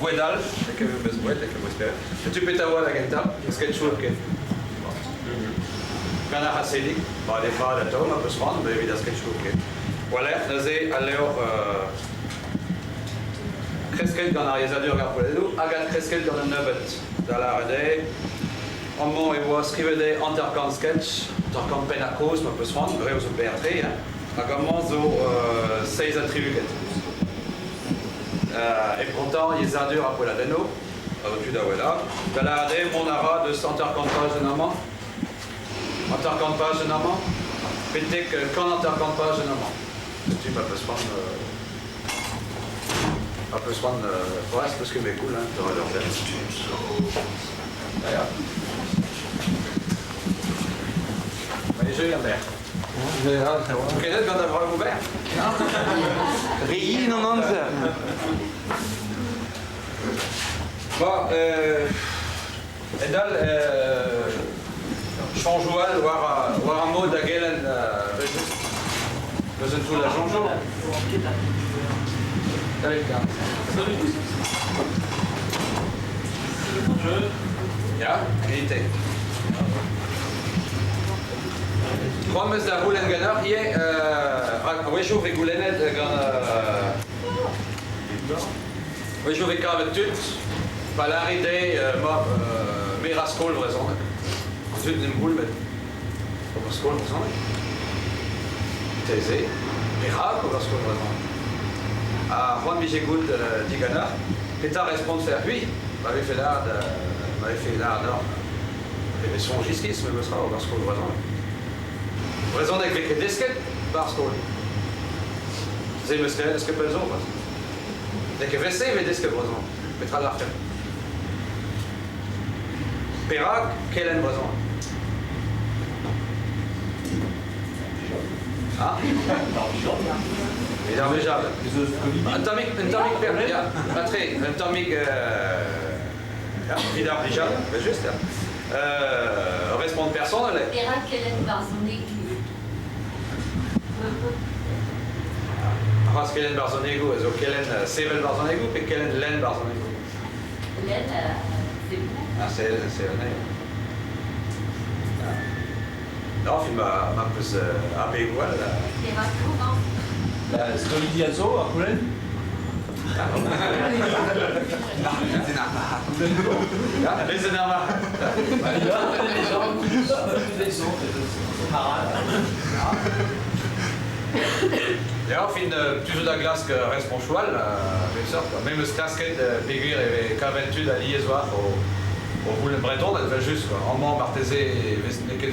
Boued all, lakaet meus boued, lakaet meus esperet. Setu petra oa da gentañ, sketchoù hepken. Gant ar c'hasedig, ba eo mat atav ma peus c'hoant, met evit ar sketchoù hepken. War-lerc'h neuze al levr kresket gant ar yezhadur hag ar poellennoù hag adkresket gant un nebeud. Da lâret eo, amañ e oa skrivet eo 50 sketch, 50 pennad-kozh ma peus c'hoant, reoù zo berr-tre, hein. Hag amañ zo 67. Hep kontañ yezhadur ar poelladennoù, a zo tu da wellañ. Da lâret eo mont a ra deus 50 pajenn amañ, 50 pajenn amañ, betek 150 pajenn amañ. Setu ma peus c'hoant ma peus c'hoant c'hoazh peus ket met koul hein, da ur sell. Ya. Ma jeu an der. Kenet gant ar bragoù berr. Re yen an amzer. Bon, endal, soñjoù all war, war ar mod da gelenn evel-just. Eus un toull a soñjoù. Ya, unité. C'hoant 'm eus da c'houlenn ganeoc'h ivez, rak a-wechoù e vez goulennet gant... a-wechoù e vez kavet tud pa lârit dezhe ma me 'ra skol vrezhoneg. An dud n'em goul met ober skol vrezhoneg. Marteze, perak ober skol vrezhoneg? Ha c'hoant 'vije goût diganeoc'h petra respontfec'h c'hwi ma vefe lâret ma vefe lâret deoc'h. E vez soñj iskis memes tra ober skol vrezhoneg. Brezhoneg vez ket desket 'ba ar skol. Se 'm eus graet eus ket pell zo c'hoazh. N'eo ket 'vel-se e vez desket brezhoneg. Petra 'lârfemp? Perak kelenn brezhoneg? Ah? Evit ar wech all. Un tammig, un tammig, ya, matre, un tammig Ya, evit ar blijadur, evel-just, ya. Ur respont personel eo. Perak kelenn barzhonegoù? C'hoazh kelenn barzhonegoù a zo kelenn sevel barzhonegoù pe kelenn lenn barzhonegoù? Lenn, c'est bon. Ah, c'est anezho. Non, fin ma, ma peus abegoù all. Perak non? Ba, skolidi a zo, ar c'houlenn? Lezenn ar marc'had. Ya, fin, tu zo da glask responchoù all, a bep seurt. Memes klasket peogwir e vez kavet tud alies war o, o c'houlenn bretoned, evel-just. Quoi. Amañ marteze e vez n'eo ket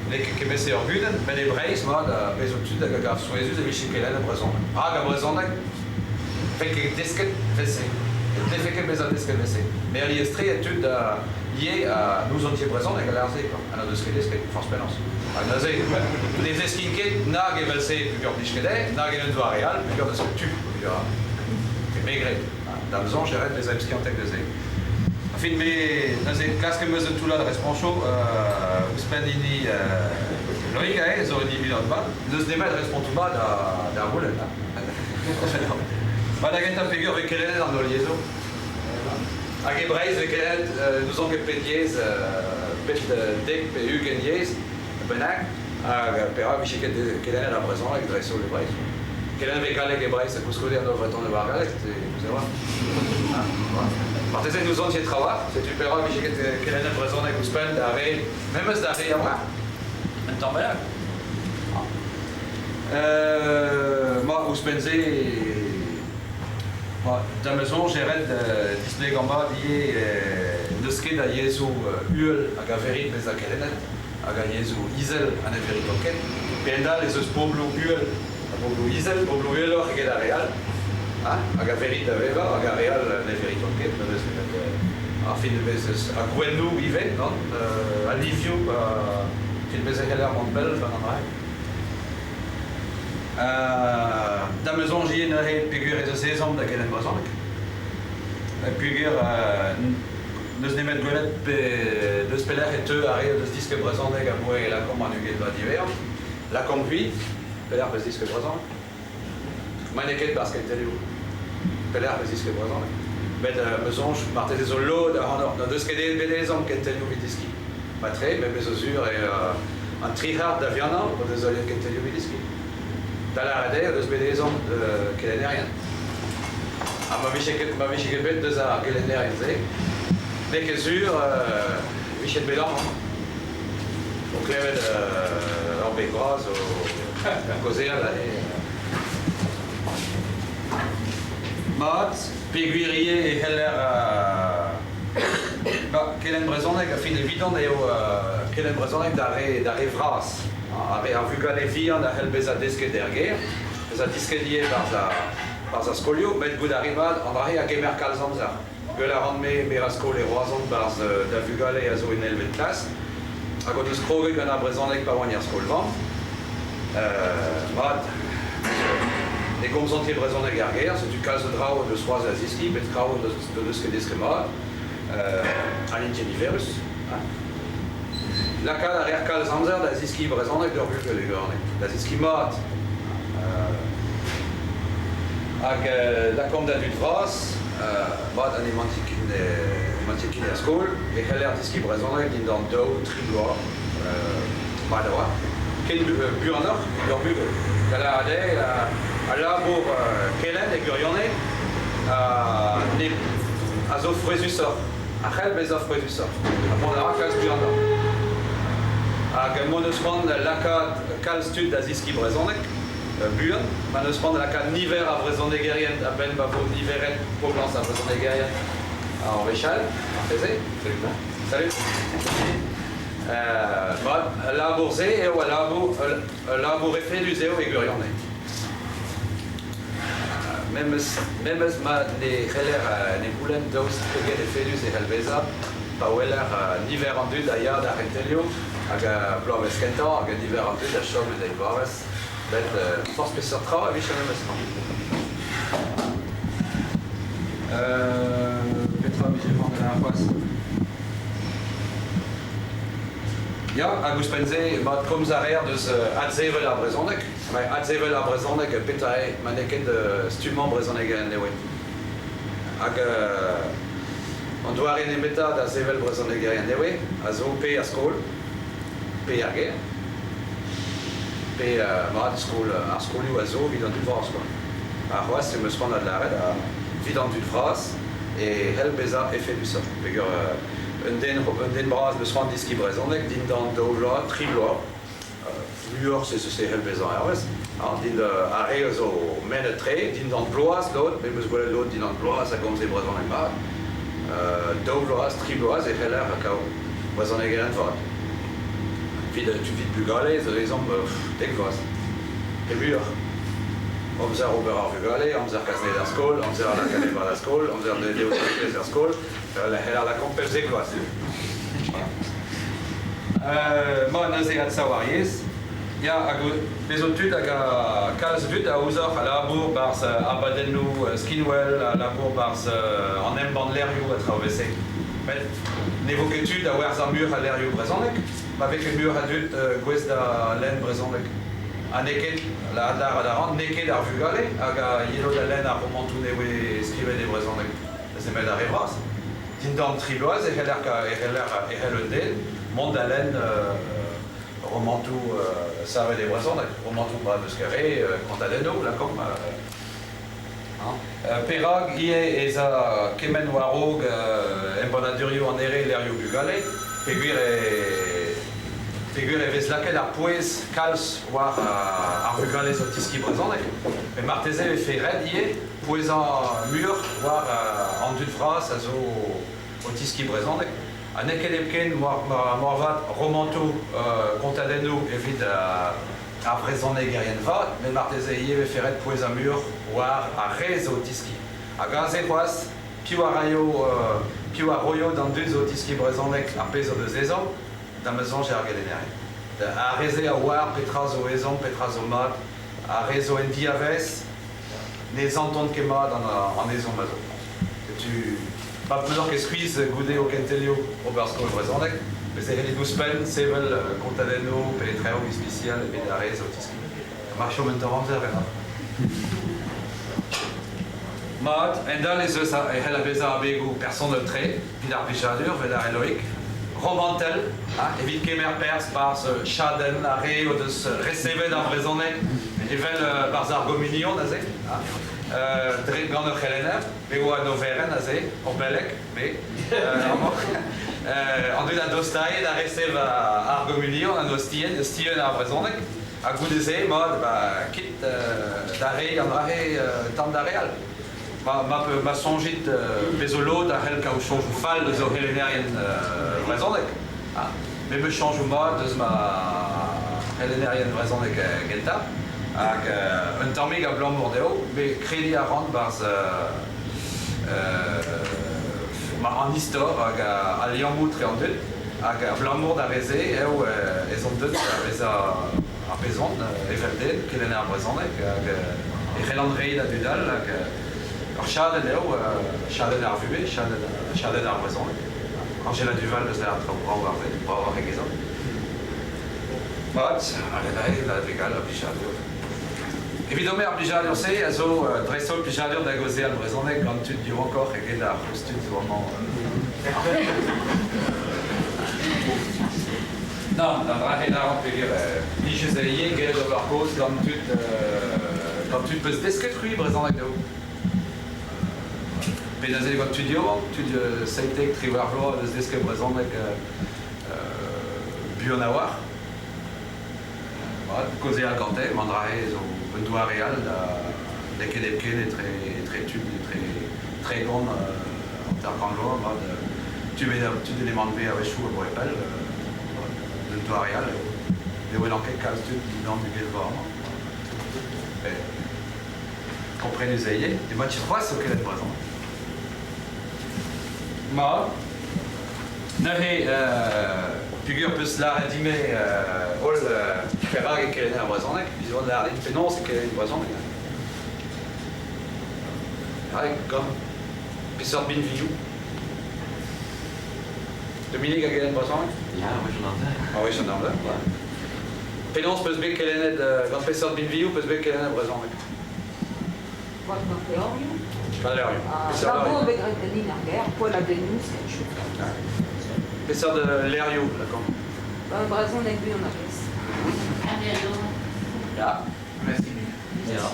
n'eo ket kement-se ur gudenn, met e Breizh, mat, a vez zo tud hag a gav souezhus e vije kelennet brezhoneg. Rak ar brezhoneg vez ket desket evel-se. Ne dlefe ket bezañ desket evel-se. Mais alies-tre e tud ivez a n'ouzont ket brezhoneg a lâr-se, quoi. Ha n'o deus ket desket, forzh penaos. Ha neuze, ne zeskin ket nag evel-se peogwir blij ket dezhe, nag en un doare all peogwir n'eus ket tu. Peogwir me gred. Da'm soñj e ret bezañ emskiantek neuze. Fin, me neuze klask em eus un toullad responchoù ouzhpenn hini Loïc aze zo hini unan vat. N'eus nemet respontoù mat da c'houlenn. Ba da gentañ peger vez kelennet an holl yezhoù. Hag e Breizh vez kelennet n'ouzon ket pet yezh, pet dek pe 20 yezh bennak. Hag perak vije ket kelennet ar brezhoneg dreist-holl e Breizh? Kelennet vez galleg e Breizh ha koulskoude an holl Vretoned war galleg, c'est vrai. Marteze n'ouzon ket trawalc'h, setu perak vije ket kelennet brezhoneg ouzhpenn d'ar re, memes d'ar re yaouank, un tamm bennak. Ma ouzhpenn-se, ma, da ma soñj eo ret displegañ mat ivez n'eus ket a yezhoù uhel hag a verit bezañ kelennet. Hag ar yezhoù izel ha ne veritont ket. Pe ent-all ez eus pobloù uhel ha pobloù izel, pobloù uheloc'h eget ar re all, ha, hag a verit da vevañ, hag ar re all ne veritont ket, memes nemet ar fin vez eus ar gouennoù ivez, non? Al livioù, fin bez e c'heller mont pell gant an dra. Da ma soñj ivez neuze peogwir ez eus ezhomm da gelenn brezhoneg. Peogwir N'eus nemet gwelet pe deus pelec'h e teu ar re o deus disket brezhoneg aboae lakaomp an 20 vloaz diwezhañ. Lakaomp c'hwi, pelec'h 'peus disket brezhoneg? Ma n'eo ket 'barzh kentelioù. Pelec'h 'peus disket brezhoneg? Met ma soñj, marteze zo lod ac'hanoc'h n'o deus ket bet ezhomm kentelioù evit deskiñ. Matre, met me zo sur eo an tri-c'hard da vihanañ o deus heuliet kentelioù evit deskiñ. Da lâret eo o deus bet ezhomm kelennerien. Ha ma vije ket, ma vije ket bet deus ar gelennerien-se, n'eo ket sur e vijent bet amañ. O klevet ur beg bras o kaozeal aze. Mat, peogwir ivez e c'heller ba, kelenn brezhoneg, a fin evidon eo kelenn brezhoneg d'ar re, d'ar re vras. Ar re ar vugale vihan a c'hell bezañ desket er gêr, bezañ disket ivez 'barzh ar, 'barzh ar skolioù, met goût a rit mat, an dra-se a gemer kalz amzer. Gwell a ran-me merañ skol e Roazhon 'barzh da vugale a zo en eilvet klas hag o deus kroget gant ar brezhoneg pa oant er skol-vamm. Mat, ne gomzont ket brezhoneg er gêr, setu kalz a draoù o deus c'hoazh da zeskiñ, met traoù o deus ket desket mat, ha n'int ket niverus. Lakaat a reer kalz amzer da zeskiñ brezhoneg d'ur bugel e gwirionez, da zeskiñ mat. Hag lakaomp da dud vras, mat ha n'emañ ket er skol, e c'heller deskiñ brezhoneg dindan daou, tri bloaz, mat a-walc'h. Ken buanoc'h evit ur bugel. Da lâret eo, al labour kelenn e gwirionez a zo frouezhusoc'h, a c'hell bezañ frouezhusoc'h, ha mont a ra kalz buanoc'h. Hag m'hon eus c'hoant lakaat kalz tud da zeskiñ brezhoneg buan, ma n'eus c'hoant lakaat niver a vrezhonegerien a-benn ma vo niveret poblañs ar vrezhonegerien ar wech all, marteze. Salut. Mat, al labour-se eo al labour, ul labour efedus eo e gwirionez. Memes, memes ma ne c'heller ne c'houlenn daoust pegen efedus e c'hell bezañ pa weler niver an dud a ya d'ar c'hentelioù hag ar bloavezh kentañ hag niver an dud a chom en eil bloavezh. Met forzh peseurt tra e vije memes tra. Petra 'vije c'hoant da lâret c'hoazh? Ya, hag ouzhpenn-se, mat komz a reer deus adsevel ar brezhoneg. Adsevel ar brezhoneg, petra eo ma n'eo ket stummañ brezhonegerien eo. Hag an doare nemetañ da sevel brezhonegerien eo a zo pe er skol, pe er gêr, pe mat skol ar skolioù a zo evit an dud vras kwa. Ha c'hoazh em eus c'hoant adlâret, evit an dud vras e c'hell bezañ efedusoc'h. Peogwir un den, un den bras 'neus c'hoant deskiñ brezhoneg dindan daou vloaz, tri bloaz, muioc'h se se c'hell bezañ hervez. Din ar re a zo mennet-tre, dindan bloaz lod, me 'm eus gwelet lod dindan bloaz a gomze brezhoneg mat. Daou vloaz, tri bloaz e c'heller kaout brezhonegerien vat. Evit bugale zo ezhomm dek vloaz, pe muioc'h. Amzer ober ar vugale, amzer kas anezhe d'ar skol, amzer lakaat anezhe war ar skol, amzer dezho er skol, c'heller lakaomp 15 vloaz. Ma neuze adsav ar yezh. Ya, hag bez zo tud hag a kalz a dud a ouzoc'h a labour 'barzh abadennoù skinwel, a labour 'barzh an embann levrioù ha traoù evel-se. Met ne vo ket tu da werzhañ muioc'h a levrioù brezhonek ma vez ket muioc'h a dud gouest da lenn brezhoneg. Ha n'eo ket, lâret a ran, n'eo ket ar vugale hag a yelo da lenn ar romantoù nevez skrivet e brezhoneg. Ez emañ ar re vras. Dindan tri bloaz e c'heller, e c'heller, e c'hell un den mont da lenn romantoù savet e brezhoneg, romantoù mat eus ket re, kontadennoù lakaomp. Perak ivez ez a kement war-raok embannadurioù an Here levrioù bugale peogwir e peogwir e vez lakaet ar pouez kalz war ar vugale zo teskiñ brezhoneg. Met marteze e vefe ret ivez pouezañ muioc'h war an dud vras a zo o teskiñ brezhoneg. Ha n'eo ket hepken moarvat romantoù, kontadennoù evit ar vrezhonegerien vat, met marteze ivez e vefe ret pouezañ muioc'h war ar re zo o teskiñ. Hag aze c'hoazh, piv a raio, piv a roio d'an dud zo o teskiñ brezhoneg ar pezh o deus ezhomm? Da ma soñj eo ar gelennerien. Ar re-se a oar petra zo ezhomm, petra zo mat, ar re zo en diavaez ne santont ket mat an ezhomm a zo. Setu pa peuzoc'h ket skuizh goude ho kentelioù ober skol vrezhoneg, bez' e c'hellit ouzhpenn sevel kontadennoù pe traoù ispisial evit ar re zo o teskiñ. Mar chom un tamm amzer ganeoc'h. Mat, endal ez eus e c'hell bezañ abegoù personel-tre evit ar blijadur, evel ar Loik. Romantel, evit kemer perzh 'barzh chadenn ar re o deus resevet ar brezhoneg evel 'barzh ar gomunion aze, dre gant ur c'helenner, me oa en overenn aze, ur beleg, me, amañ. An dud a dostae da resev ar gomunion, an ostien, ostien ar brezhoneg, ha goude-se, mat, ba, kit da reiñ an dra-se tamm d'ar re all. Ma soñjit bez zo lod a c'hell kaout soñjoù fall deus o c'helennerien vrezhonek. Me 'meus soñjoù mat deus ma c'helennerien vrezhonek gentañ hag un tammig abalamour dezho, met krediñ a ran 'barzh an istor hag al liammoù etre an dud hag abalamour d'ar re-se eo ez on deuet da vezañ ar pezh on evel den, kelenner brezhoneg hag e c'hellan reiñ da dud all hag ur chadenn eo, chadenn ar vuhez, chadenn ar brezhoneg. Anjela Duval eus ar traoù brav ar bravoc'h egezañ. Mat, hag adarre da vegal ar blijadur. Evidon-me ar blijadur-se a zo dreist-holl plijadur da gaozeal brezhoneg gant tud yaouankoc'h eget ar c'hozh tud zo amañ. Nann, an dra-se lâran peogwir plijus eo ivez gellet ober kaoz gant tud peus desket c'hwi brezhoneg dezho. Pe neuze gant tud yaouank, tud 17, 18 vloaz deus desket brezhoneg buan a-walc'h. Mat, kaozeal gante, an dra-se zo un doare all da n'eo ket hepken etre tud, etre 30, 50 vloaz, mat, tud en em anvez a-wechoù a-boe pell, un doare all eo. Ne welan ket kalz tud dindan 20 vloaz amañ. Komprenus eo ivez, emañ c'hoazh o kelenn brezhoneg. Mat, neuze peogwir 'peus lâret din-me holl perak e kelenner brezhoneg, biz 'oan lâret din penaos e kelenner brezhoneg. Gant peseurt binvioù? Dominique a gelenn brezhoneg? Ya, ar wech an amzer. Ar wech an amzer, ya. Penaos 'peus bet kelennet, gant peseurt binvioù 'peus bet kelennet brezhoneg? Gant levrioù. Gant levrioù. Peseurt Labour bet graet ganin ar gêr, poelladennoù, sketchoù. Peseurt levrioù, lakaomp? Brezhoneg buan a vez. Ya. Merci. Ya.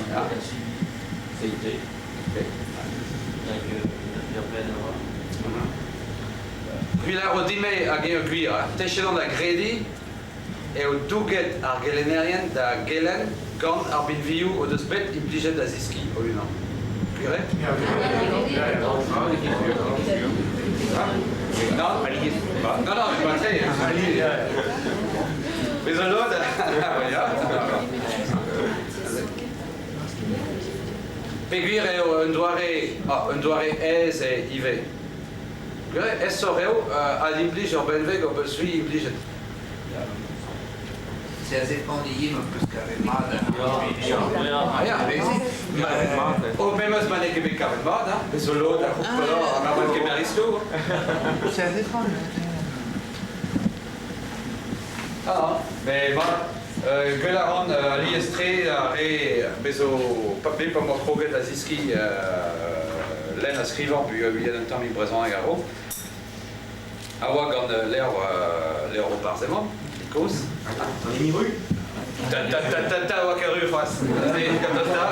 CIT. Hag ur benn a oa. C'hwi 'lâro din-me hag eñ gwir, techet on da grediñ eo douget ar gelennerien da gelenn gant ar binvioù o deus bet implijet da zeskiñ o-unan. Gwir eo? Non, non, non, mais pas très. Mais un lod, ya. Peogwir eo un doare aes eo ivez. Gwir eo, aesoc'h eo adimplij ur benveg hoc'h eus c'hwi implijet. C'est assez ennuyé, ma peus kavet mat. Ah ya, O memes ma n'eo ket bet kavet mat, hein. Bez zo lod a c'houk an aval kemer isto. C'est assez ennuyé. Ah, mais mat, gwell a ran alies-tre ar re bez zo bet pa 'moa kroget da zeskiñ lenn ha skrivañ buan un tammig brezhoneg a-raok. A oa gant levr Roparz-Hemon, kozh. An hini ru? Ta ta ta ta ta oa ket ru c'hoazh. Ta ta ta.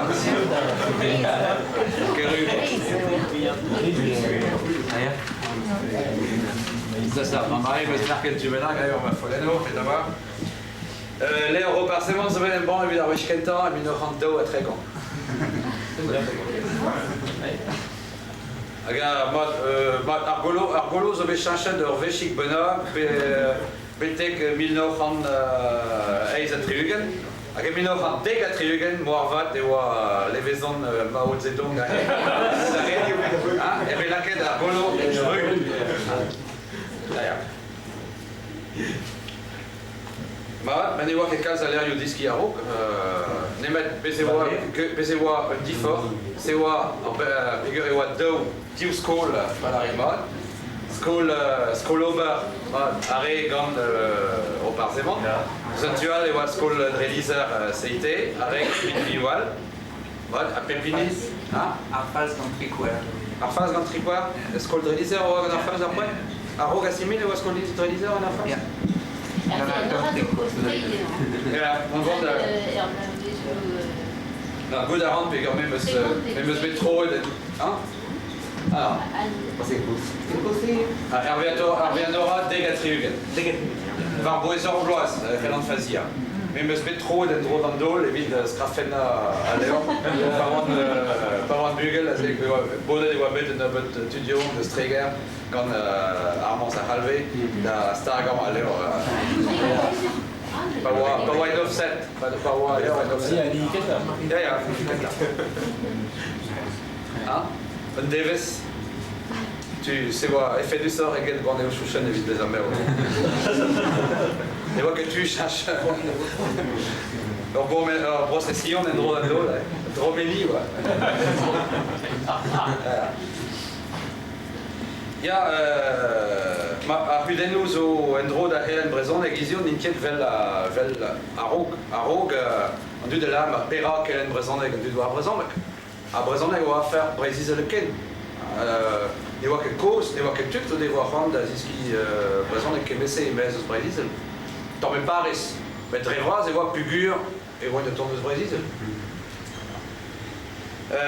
Ket ru. Ah ya. Ça, ça, ma mari meus merket tu bennak aio ma follenno, fet da war. Levr Roparz-Hemon zo bet embann evit ar wech kentañ e 1932. Hag mat, ar golo zo bet cheñchet ur wechig bennak betek 1968. Hag e 1970 moarvat e oa levezon Mao Zedong a e bet lakaet ar golo ru. Ah, ya. Mat, ma ne oa ket kalz a levrioù deskiñ a-raok, nemet bez e oa un diforc'h, se oa, peogwir e oa daou div skol pa lâret mat. Skol ober mat ar re gant Roparz Hemon. Eus an tu all e oa skol dre lizher CIT, ar re binvioù all. Mat, ha pep hini, ha? Ar falz gant trikouer. Ar falz gant trikouer? Skol Drelizer a oa gant ar falz ar poent? A-raok Asimil e oa skol Drelizer gant ar falz? Ya. Ya, on vant da... Na, goût a ran peogwir me 'meus me 'meus bet troet hein? Ah. Ah, Hervé Anora, dek ha 60. War-bouez ur bloaz, e c'hellan faziañ. Me 'meus bet troet en-dro d'an daol evit skrafennañ al levr. Pa oan pa oan bugel, aze e oa bodet e oa bet un nebeud tud yaouank deus Treger gant Armañs ar C'halve da stagañ al levr. Pa oa pa oa en offset, pa oa al levr en offset. Ya, ya, Hein? Un devezh Tu se oa efedusoc'h eget banneoù chouchenn evit bezañ merv. Ne oa ket tu cheñch ur ur brosesion en-dro d'an daol, dromeni oa. Ya, ma, ar c'hudennoù zo en-dro da c'helenn brezhoneg hiziv n'int ket 'vel 'vel a-raok. A-raok an dud a lâr ma perak kelenn brezhoneg an dud war brezhoneg. Ar brezhoneg a oa afer Breizh-Izel hepken. Ne oa ket kozh, ne oa ket tud o devoa c'hoant da zeskiñ brezhoneg kement-se e-maez eus Breizh-Izel. Tamm e Pariz, met dre vras e oa peogwir e oant o tont eus Breizh-Izel. E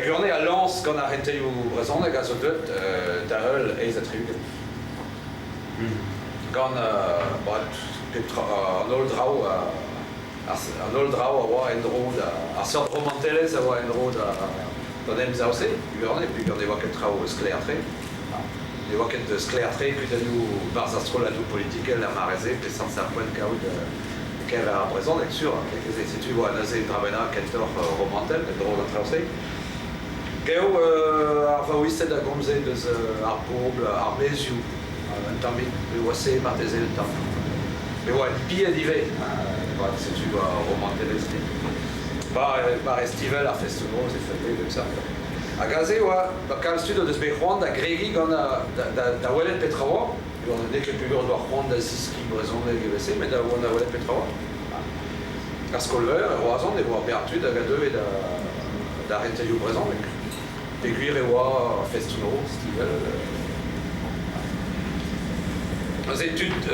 gwirionez al lañs gant ar c'hentelioù brezhoneg a zo deuet da heul 68. Gant pep tra, an holl draoù An holl draoù a oa en-dro da... Ar seurt romantelezh a oa en-dro da d'an emsav-se, gwirionez, peogwir ne oa ket traoù sklaer-tre. Ne oa ket sklaer-tre kudennoù 'barzh ar strolladoù politikel er mare-se, peseurt savpoent kaout e-keñver ar brezhoneg, sur. Setu e oa neuze un dra bennak kentoc'h romantel en-dro d'an traoù-se. Gaou ar vaouisted a gomze deus ar bobl, ar maezioù, un tammig, e oa se marteze un tamm. E oa dipiet ivez, setu ar romantelezh-se. Ba Restivel ar festoù-noz e felle bep seurt. Hag aze e oa ba kalz tud o deus bet c'hoant da gregiñ gant da welet petra oa. N'eo ket peogwir o doa c'hoant da zeskiñ brezhoneg evel-se, met da welet petra oa. Ar skol-veur e Roazhon e oa berr tud hag a deue d'ar c'hentelioù brezhoneg. Peogwir e oa festoù-noz Stivell. Neuze tud,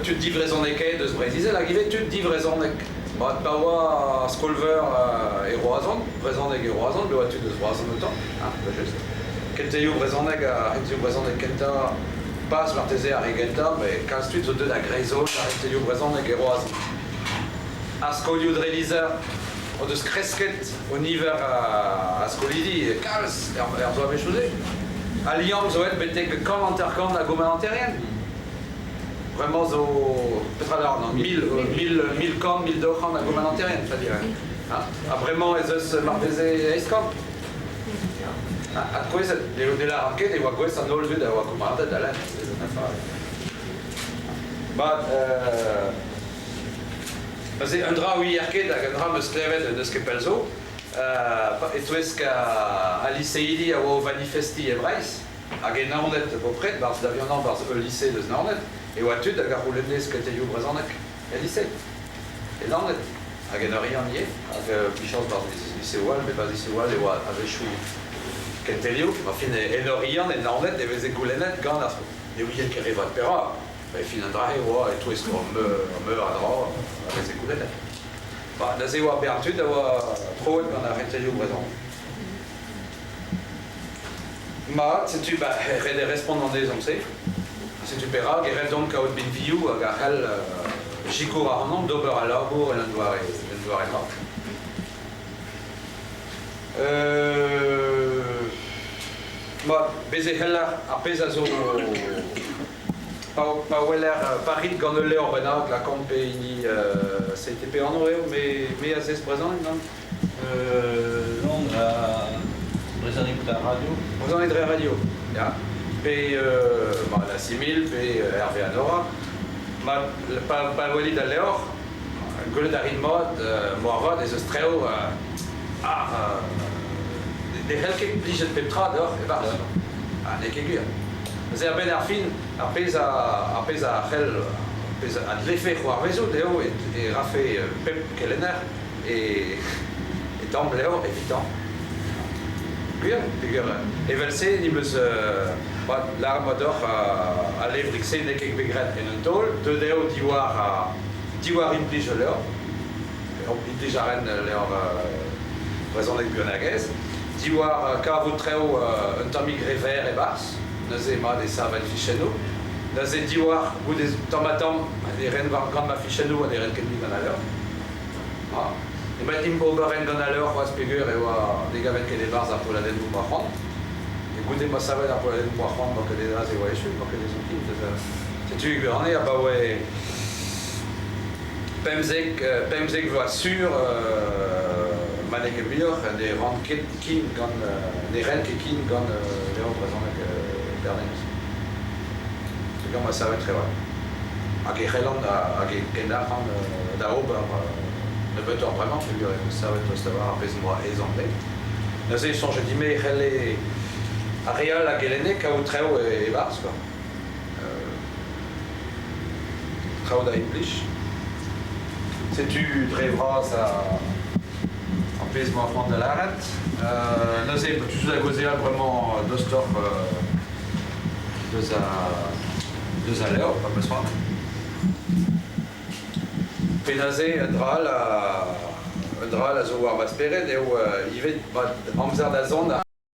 tud divrezhonekaet eus Breizh-Izel hag ivez tud divrezhonek. Mat pa oa ar skol-veur e Roazhon, brezhoneg e Roazhon, bet oa tud eus Roazhon outañ, hein, evel-just. Kentelioù brezhoneg, ar c'hentelioù brezhoneg kentañ, pas marteze ar re gentañ, met kalz tud zo deuet a-greiz-holl d'ar c'hentelioù brezhoneg e Roazhon. Ar skolioù dre lizher o deus kresket o niver a skolidi kalz er bloavezhioù-se. Al liamm zo aet betek 150 a gomananterien. Bremañ zo petra da non, 1000, 1000, 1100, 1200 a gomananterien, ça dirait. Ha bremañ ez eus marteze 800. Adkouezhet, ne lâran ket e oa gouest an holl dud a oa komanantet da lenn. Mat, Neuze un dra ouier ket hag un dra 'm eus klevet n'eus ket pell zo, e-touesk al liseidi a oa o vanifestiñ e Breizh hag e Naoned bepred, 'barzh da vihanañ 'barzh ul lise deus Naoned, e oa tud hag a c'houlenne kentelioù brezhoneg el lise, e Naoned hag en Oriant ivez, hag 'michañs 'barzh liseoù all, met 'barzh liseoù all e oa a-wechoù kentelioù. Enfin en Oriant, e Naoned e veze goulennet gant ar ne ouien ket re vat perak. E fin an dra-se e oa e-touesk meur a dra a veze goulennet. Ba, neuze e oa bern tud a oa troet gant ar c'hentelioù brezhoneg. Mat, setu ba, ret eo respont an ezhomm-se. Setu perak e ret deomp kaout binvioù hag a c'hell sikour ac'hanomp d'ober al labour en un doare, un doare mat. Mat, bez' e c'heller ar pezh a zo Pa weler pa rit gant ul levr bennak lakaomp pe hini CTP anv eo, me a zesk brezhoneg, non? Non, brezhoneg dre radio. Brezhoneg dre radio, ya. Pe ma la Simil, pe Hervé Anora. Ma, pa welit al levr, gwelet a rit mat, moarvat ez eus traoù ah, ne c'hell ket plijet pep tra deoc'h e-barzh. Ha n'eo ket gwir. Neuze a-benn ar fin, ar pezh a, ar pezh a c'hell, ar pezh a dlefe c'hoarvezout eo e rafe pep kelenner e, e tamm levr evitañ. Gwir, peogwir evel-se ni 'meus lâret 'moa deoc'h al levrig-se n'eo ket bet graet en un taol, deuet eo diwar diwar implij ul levr, implij a ren ul levr brezhoneg buanegezh, diwar kavout traoù un tammig re verr e-barzh, neuze mat e savel fichennoù, neuze diwar goude tamm-ha-tamm e ren war gant ma fichennoù ha ne ren ket mui gant al levr. Ah. Emañ dimp ober ren gant al levr c'hoazh peogwir e oa ne gaven ket e-barzh ar polladennoù 'moa c'hoant. E goude ma savet ar polladennoù 'moa c'hoant 'moa ket aze e oa echu, 'moa ket ezhomm kin. Setu e gwirionez abaoe 15, 15 vloaz sur ma n'eo ket muioc'h ne ran ket kin gant ne ren ket kin gant levr brezhoneg Bernez. Setu ma savet tre Hag e c'hellan hag e kendalc'han da ober nebeutoc'h bremañ peogwir em eus savet tost a-walc'h ar pezh 'm boa ezhomm dezhe. Neuze e soñje din-me e c'helle ar re all a gelenne kaout traoù e-barzh quoi. Traoù da implij. Setu dre vras ar pezh 'moa c'hoant da lâret. Neuze tu zo da gaozeal bremañ dostoc'h deus a deus al levr pa 'meus c'hoant. Pe neuze un dra all a un dra all a zo war ma spered eo ivez amzer da zont.